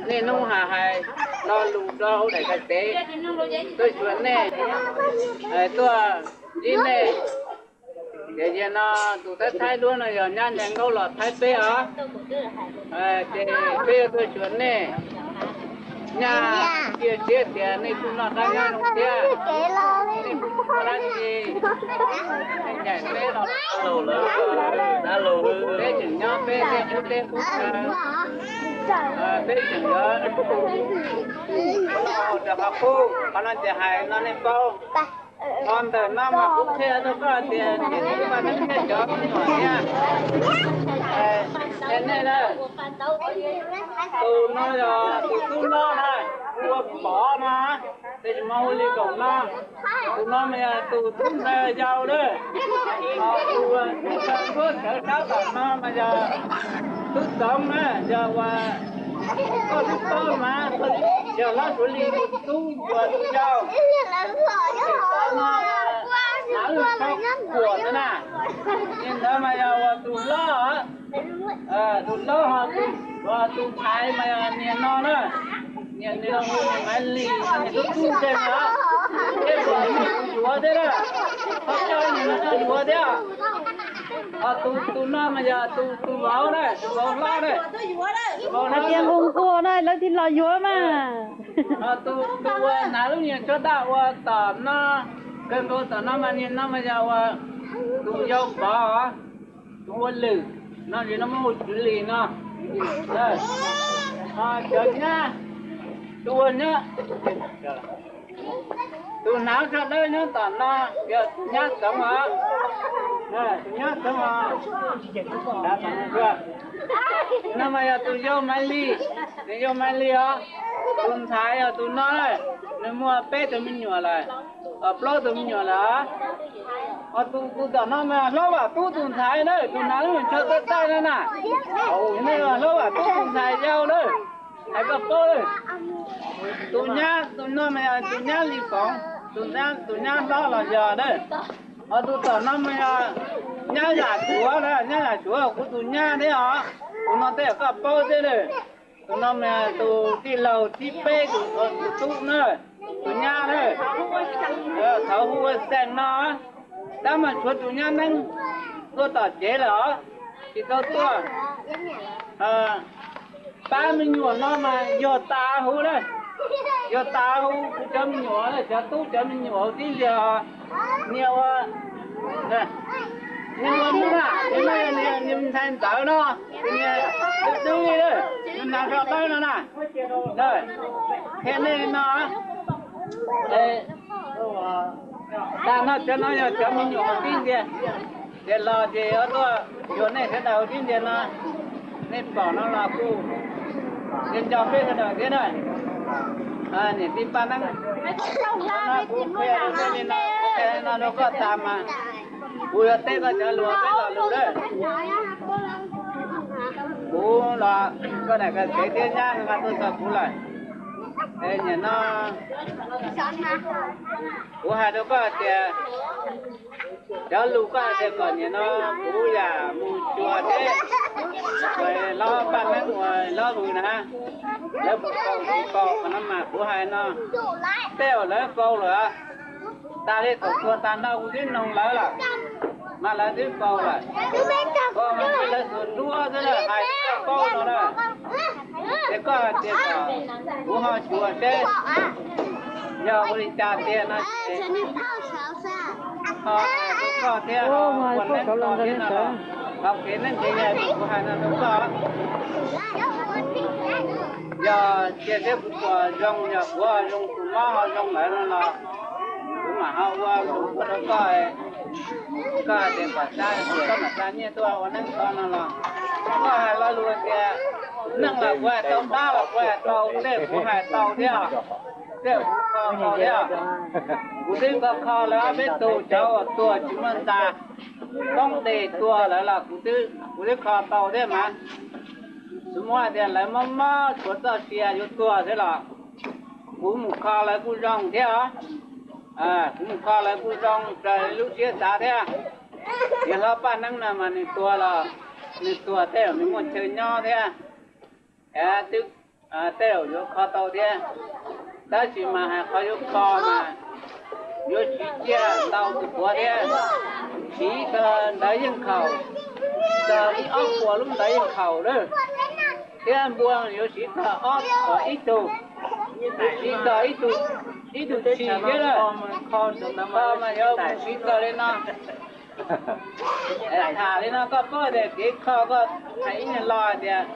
Niaj hnub hais hais lo lus rau hauv daim kawm tsev, tuaj xyuas nej, tuaj ntsib nej. Ces yog no tus thaib thaib duab no yog nyab Ntxhais Nkauj los thaib peb os. Ces peb yuav tuaj xyuas nej, nyab cia siab tias nej kuj noj qab nyob zoo thiab, nej kuj tsis muaj dab tsi. Nej ncaim peb los, peb tseem nyob peb tej teb qub, peb tseem yuav rau qhov qub. Qhov no ces hais no nej paub. Qhov ntawm no mas kuv qhia rau koj tias niam txiv Vaj Neeb thiab cov me nyuam thiab, es nej na, tus no yog tus tub hlob na, hu ua Pov no, tab sis mas hu li koom no. Tus no mas yog tus tub ntxhais yau lawm. Tus ntxhais npuab sawv sab tom no mas yog tub Txoov na, yog uas koj twb paub mas, yog Hlob Suav Lis tus tub ntsuag tus yau. Tus no, Nav Lwj Tshav Kuam ntawd na, niag ntawd mas yog uas tus hlob, tus hlob, tus ntxhais mas yog niag no na, niag no hu niag Maiv Lis, niag tub tub ntseeg os. Tej zaum yuav thiab na, ho coj niag no coj yuav thiab. Ho tus no mas yog tus vauv na, tus vauv hlob na. Hais tias nquag nquag na lawv thiaj los yuav mas. Ho tus, tus uas hnav lub niag tshuab daj ua tom no, kawg nkaus tom no mas niag no mas yog uas tus yau Pov, tus ua Lwm no, tus no muab hu Tswv Lis no. Ho cov nyab, tus ua nyab, tus hnav tsho dawb nyob tom no yog nyab Txoov os. Tus nyab Txoov os. No mas yog tus yau Maiv Lis, tus yau Maiv Lis os. Tus ntxhais yog tus no, nws muaj peb tug me nyuam lawm, plaub tug me nyuam lawm. Ho tus, tus tom no mas Hlob Vam Tub tus ntxhais na, tus hnav lub tsho taij taij no na. Hlob Vam Tub tus ntxhais yau na, hais koj paub. Tus nyab, tus no mas yog tus nyab Lis Foom, tus nyab hlob los yog na. Ho tus tom no mas yog nyab Yam Suav na, nyab Yam Suav kuv tus nyab thiab os. Tus no tej zaum koj paub thiab na. Tus no mas tus tij laug thib peb tus, tus tub na, tus nyab na. Thaum hu ua Xeem no, tab mas tshuav tus nyab Neeb tuaj tom tsev lawm os, tsis tau tuaj. Pab me nyuam no mas yog tas huv na, yog tas huv kuv cov me nyuam, cov tub cov me nyuam huv tib ntsis. Niag ua, niag ua Nuj na, niag ntxhais ntxawm no, niag twb twb li, niag hnav tsho dawb no na. Qhia nej no, tag no cov no yog cov me nyuam huv tib ntsis. Ces los ces yuav tuaj xyuas nej sawv daws huv tib ntsis no. Nej pom no los kuj nco nco peb sawv daws thiab na. Niam tij Paj Neeb, kuv qhia li no, kuv qhia li no rau koj tas mas kuv yuav teb koj cov lus peb lo lus lawm. Kuv los koj niam koj txiv thiab nyab nqa tuaj txog kuv lawm. Es nim no kuv hais rau koj tias, cov lus koj hais tias kom nim no kuv yam mus xyuas seb Hlob Paj Neeb uas Hlob Vwm na, lawv puas kaus tsis kaus no mas kuv hais no, tej zaum lawv kaus lawm. Tas li thaum tuag tas no kuv twb noog lawv lawm, mas lawv twb kaus lawm. Koj mas lawv xuas duab xwb na, hais koj paub no na. Ces koj hais tias kom kuv ho xyuas seb yog ua li cas tiag no ces ho rau koj thiab, ua neeb koj thiab no los, tau kev neeb kev yaig kuv hais no rau koj. Yog cia seb kuv puas zoo, yog kuv ho zoo tus mob ho zoo lawm no los kuv mam ho ua lus ua rau koj, koj hais tias kom xa, koj mam xa nyiaj tuaj ua neeb koj no los. Koj hais lo lus tias neej los kuv hais tau, dab los kuv hais tau, tej kuv hais tau thiab, tej kuv kho tau thiab. Kuv twb kho kho lawv ob peb tug cov uas tuag tsis muaj ntxa, poob tes tuag lawm los kuv twb kho tau thiab mas. Tsis muaj hais tias lawv mob mob tshuav txoj sia yuav tuag thiab los kuv mus kho lawv kuj zoo thiab os. Kuv mus kho lawv kuj zoo raws lub siab xav thiab. Niag Hlob Paj Neeb no mas nws tuag los nws tuag tej zaum nws muaj chaw nyob thiab. Twb Tej zaum yuav kho tau thiab, tab sis mas hais qhov yuav kho mas yuav siv ciaj ntau tus puav thiab, siv ib tog ntawv yeej khaum, tog ib ob puas lub ntawv yeej khaum lawm, thiab npua yuav siv tog ob ib tug, siv tog ib tug tshis thiab lawm. Kho mas yuav mus siv tog li no. Tham li no koj paub tias kev kho koj hais ib nyuag lo hais tias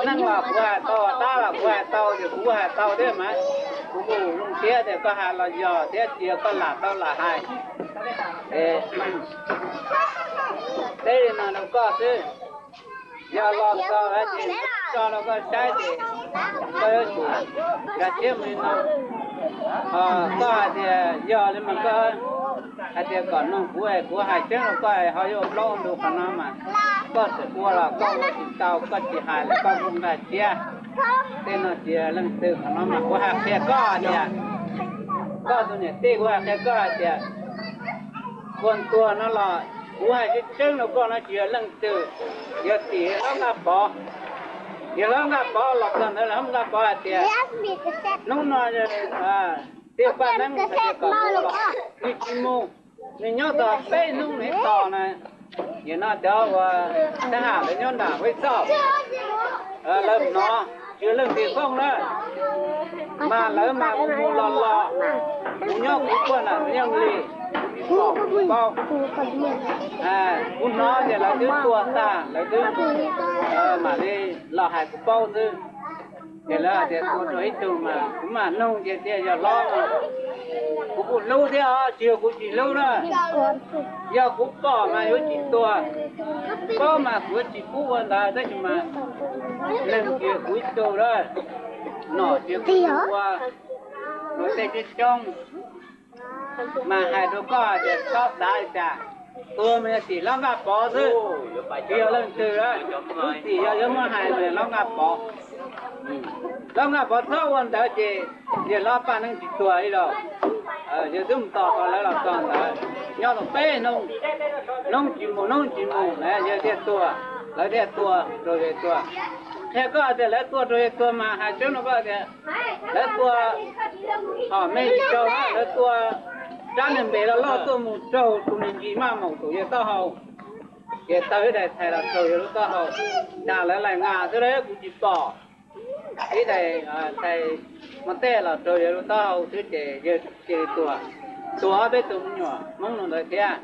neeg los kuv hais tau, dab los kuv hais tau, ces kuv hais tau thiab mas kuv kuj zoo siab tias koj hais los yog thiab, cia koj lam tau lam hais. Teb li no rau koj xwb, yog los txog lawm ces tso rau koj saib ces koj yuav tsum nkag siab mus li no. Koj hais tias yog li mas koj hais tias kom nug kuv es kuv hais tseeb rau koj es ho yuav ua plaub ua ntug qhov no mas koj txawm ua los koj ua tsis tau, koj tsis hais los koj kuj nkag siab. Tej no tsis yog leej twg, qhov no mas kuv hais qhia koj hais tias koj tus niam tij, kuv hais qhia koj hais tias kuv tuag no los kuv hais tseeb tseeb rau koj no tsis yog leej twg, yog tim hlob Nkaj Pov. Yog hlob Nkaj Pov los txog ntawd los hlob Nkaj Pov hais tias hnub no Tiaj Paj Neeb hais tias kom kuv los, nws tsis mus, nws nyob tau peb hnub nws tos na. Nim no cov uas thab ham lawv nyob nram Huab Xauj, lawv hnov tsis yog leej twg fooj na, mas lawv mas mus mus los los, kuv nyob kuv puag nram Yooj Li, kuv tsis pom kuv tsis paub. Kuv hnov tias lawv twb tuag tag, lawv twb mam li los hais kuv paub xwb. Ces lawv hais tias tua rau ib tug mas kuv mam nug ces tias yog hlob, kuv kuj hlub thiab os, tsis yog kuv tsis hlub na. Yog kuv pom mas yuav tsis tua, paub mas kuv yuav tsis pub ua ntawd, tab sis mas neeg tsis yog kuv ib tug na, nom tsis yog kuv ua, ua tej coob coob. Mas hais rau koj tias txhob xav li cas, tuag mas yog tim hlob Nkaj Pov xwb, tsis yog leej twg lawm. Lub txim yog yuav muab hais mas yog hlob Nkaj Pov. Hlob Nkaj Pov txhob ua ntawd ces yawg hlob Paj Neeb tsis tuag li los. Yawg twb mus tos tau lawv los txog ntawd, nyob tau peb hnub, hnub tsis mus hnub tsis mus na, yawg thiaj tuag, lawv thiaj tua rau yawg tuag. Qhia koj tias lawv tua rau yawg tuag mas hais tseeb rau koj tias lawv tua hom me tsis raug, lawv tua rab niag npes loj loj tuaj mus raug tus niag ntsis maj maum tus yawg taub hau, ces tawg ib daim txhais los raug yawg lub taub hau. Cas lawv laim ngas xwb, kuv tsis pom. Ib daim txhais mos tej los raug yawg lub taub hau xwb ces yawg cia li tuag, tuag ob peb tus me nyuam Hmoob rau ntawd thiab,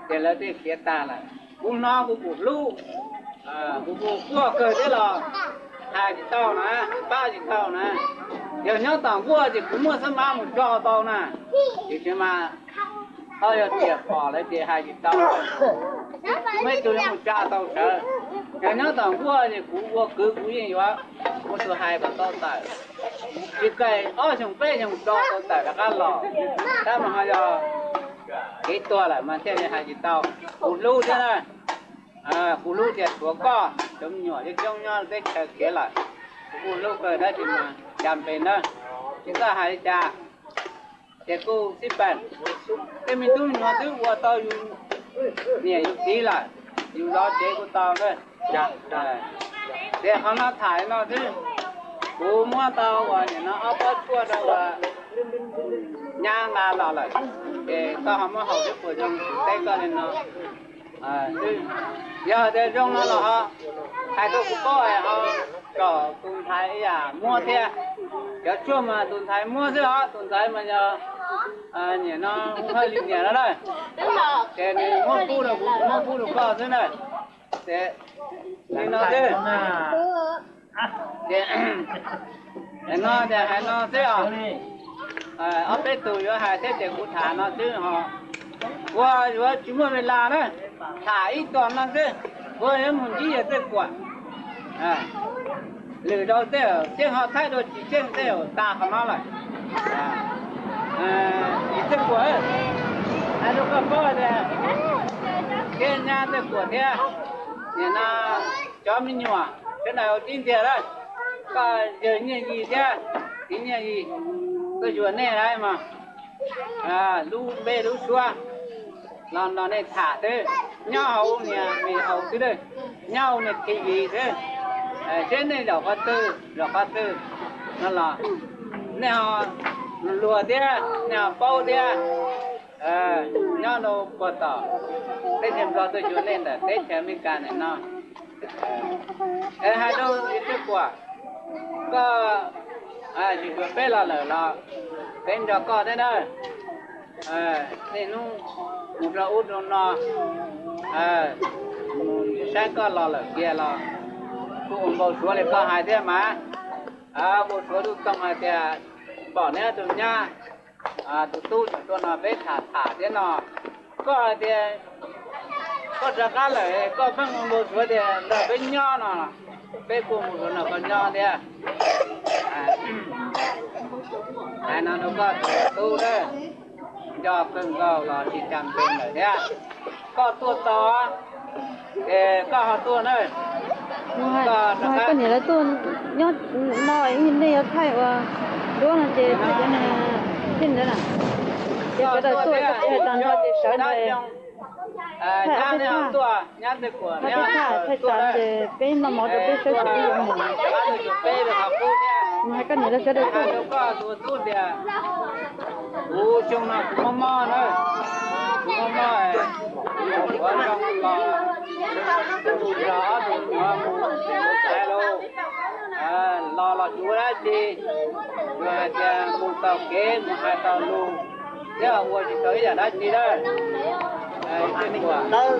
ces lawv thiaj khiav tag lawm. Kuv hnov kuv kuj hlub, kuv kuj quaj kawg thiab los hais tsis tau na, pab tsis tau na. Yog nyob tom nkuaj ces kuv muaj xab mab mus tso tau na, tiam sis mas ho yog tias pom lawv ces hais tsis tau. Muaj ib tug yuav mus tsa tau sawv. Yog nyob tom nkuaj ces kuv ua kwv kuv yeej yuav ua tus hais kom tau tawm. Tsis kaim ob xyoos peb xyoos tso tau tawm rov qab los, tab mas ho yog kev tuag lawm mas thiaj li hais tsis tau. Kuv hlub thiab na, kuv hlub tias tshuav koj cov me nyuam coob coob nyob teb chaws khiav lawm, kuv kuj hlub kawg tab sis mas cas npe na, tsis txawj hais li cas. Ces kuj xib peem, tej me tub me nyuam twb ua tau yus niam yus txiv lawm, yus zov tsev kuj tau na. Ces qhov no tham li no xwb, kuv muab tau uas nim no ob pob tshuaj rau uas nyab nqa los lawm, ces koj ho muab haus seb puas zoo, kuv teb koj li no. Yog tias zoo no los ho hais rau kuv paub es ho kom tus ntxhais ib yam muab thiab. Cov tshuaj mas tus ntxhais muab xwb os, tus ntxhais mas yog nim no hu hawj li niam no na, ces nws muab pub rau kuv, kuv muab pub rau koj xwb na. Ces li no xwb. Ces no ces hais no xwb os. Ob peb tug yuav hais thiab ces kuv tham no xwb ho. Kuv yuav tsis muaj vis las na, tham ib tog no xwb. Kuv yuav mus ntsib yawg Txawj Kuam, lwm zaus tej tseeb ho thaij dua tsis tseeb tej tas qhov no lawm. Yawg Txawj Kuam, hais rau koj paub tias thiab nyab Txawj Kuam thiab, nim no cov me nyuam sawv daws tib ntxiag lawm, koj yawg Nyiaj Yis thiab txiv Nyiaj Yis tuaj yuav nej lawm mas lub npe lub suab los nrog nej tham xwb, nyob hauv niag me hauv xwb, nyob hauv niag T V xwb. Seb nej zaum qhov twg, zaum qhov twg no los nej ho luag thiab, nej ho paub thiab. Nyob rau puag tom teb chaws Nplog tuaj xyuas nej ntawm teb chaws Amelikas no. Hais rau Yawg Tswb Kuam, koj tsis xyuas peb los lawm los peb nrog koj thiab na. Niaj hnub mus rau ub rau no, mus saib koj los lawm kiag los kuj ua npau suav li koj hais thiab mas. Npau suav tub toog hais tias pom neb tus nyab tus tub tseem tuaj no peb tham tham thiab no. Koj hais tias koj rov qab lawm koj pheej ua npau suav tias nrog peb nyob no, peb kuj ua npau suav nrog koj nyob thiab. Hais no rau koj tus tub na, nco kawg nkaus los tsis tas npe lawm thiab. Koj tuaj tau, es koj ho tuaj na. Koj niam lawv tuaj nyob no, nej yuav thaij ua duab no ces thaij cov niag thiaj ntawd na. Ces sawv daws tuaj, koj tsis hais tag nrho ces sawv daws thaij ob peb phaj, ob peb phaj thaij tas ces peb noj mov rau peb saib xyuas peb yuav mus. Mas hais koj niam lawv sawv daws tuaj. Kuv xyoo no kuv mob mob na, kuv mob mob, kuv ua zoo los, kuv tus yog ob tug muam mus txais los, los los tsis ua dab tsi, tsuas hais tias mus taug kev mus hais taug lus thiab ua tsis tau ib yam dab tsi lawm.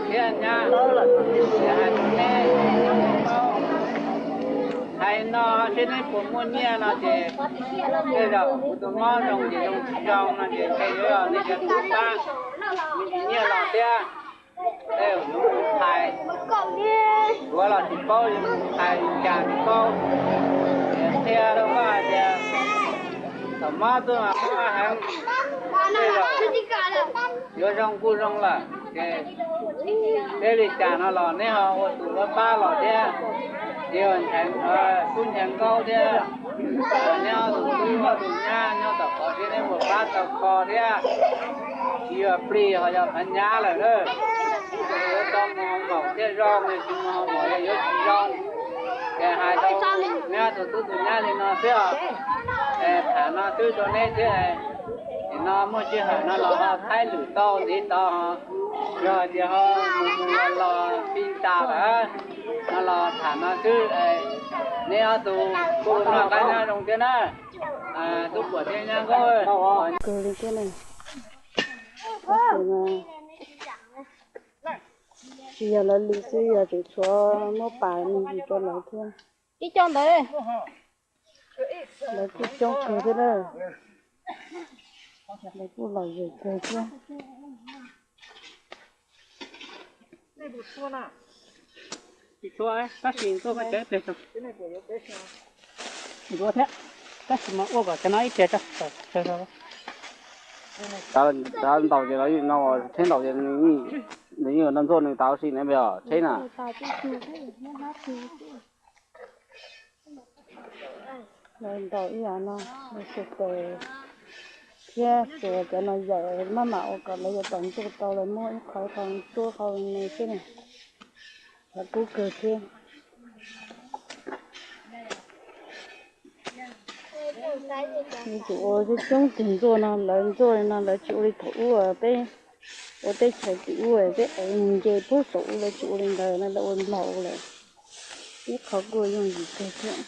Thiab nyab, hais rau neb, hais no seb neb puas muaj nyiaj no ces tej zaum kuv tus mob zoo ces zoo tsis zoo no ces ntshe yuav nej cov tub pab, nyiaj los thiab. Tej yuav mus thais, yuav los tsis paub yuav mus thais li cas tsis paub. Qhia rau koj hais tias thaum mob tuaj mas mob heev, tej zaum yuav zoo kuj zoo lawm ces peb li cas no los neb ho ua tus pab pab los thiab. Yog Ntxhais, Tub Nchaiv Nkaub thiab, neb ob tug tub ob tug nyab nyob tom qhov thiab neb puas pab tau kho thiab. Tsis yog plig ho yog phav nyab lawm na. Yuav tau mus hoo maum thiaj zoo, tsis mus hoo maum yuav tsis zoo. Ces hais rau neb ob tug tub tus nyab li no xwb os. Tham no xwb rau neb thiab. Nim no muaj sij hawm no los ho thaij lwm tau ntxiv tod, yog tias ho mus mus los los pib tas lawm no los tham no xwb. Neb ob tug kuj noj qab nyob zoo thiab na, Tub Kuam thiab Nyab Nkauj. Kawg li thiab ne. Tab sis mas tsis yog lawv li xwb, yog tseem tshuav muab pas me ntsis rau lawv thiab. Ib co ntawd, lawv kuj coob kawg thiab na, lawv kuj lom zem kawg thiab. Tsis tshua, tab sis tuaj koj cawv ib pliag tso. Ntxuav thiab, tab sis mas ua kom cov no ib pliag tso. Tav ntaus ces no, tsheb ntaus ces nws yeej ntxuaj nws tav si ne, tsheb na. Lawv ntaus ib yam no, lawv xuas tes thiab xuas cov no yawm maj mam ua kom lawv yuav tau ntxuaj tau, lawv muab ib qho qho ntxuaj qho me xwb na. Lawv kub kawg thiab. Yuav tsum ua coob coob tus ntxuaj no, lawv ntxuaj li no lawv tsis ua li thaum ub peb ua teb chaws tim ub peb ev mus nce puag saum ub, lawv tsis ua li ntawd no, lawv ua nplaug ua lawm. Ib qho kuj yooj yim kawg thiab.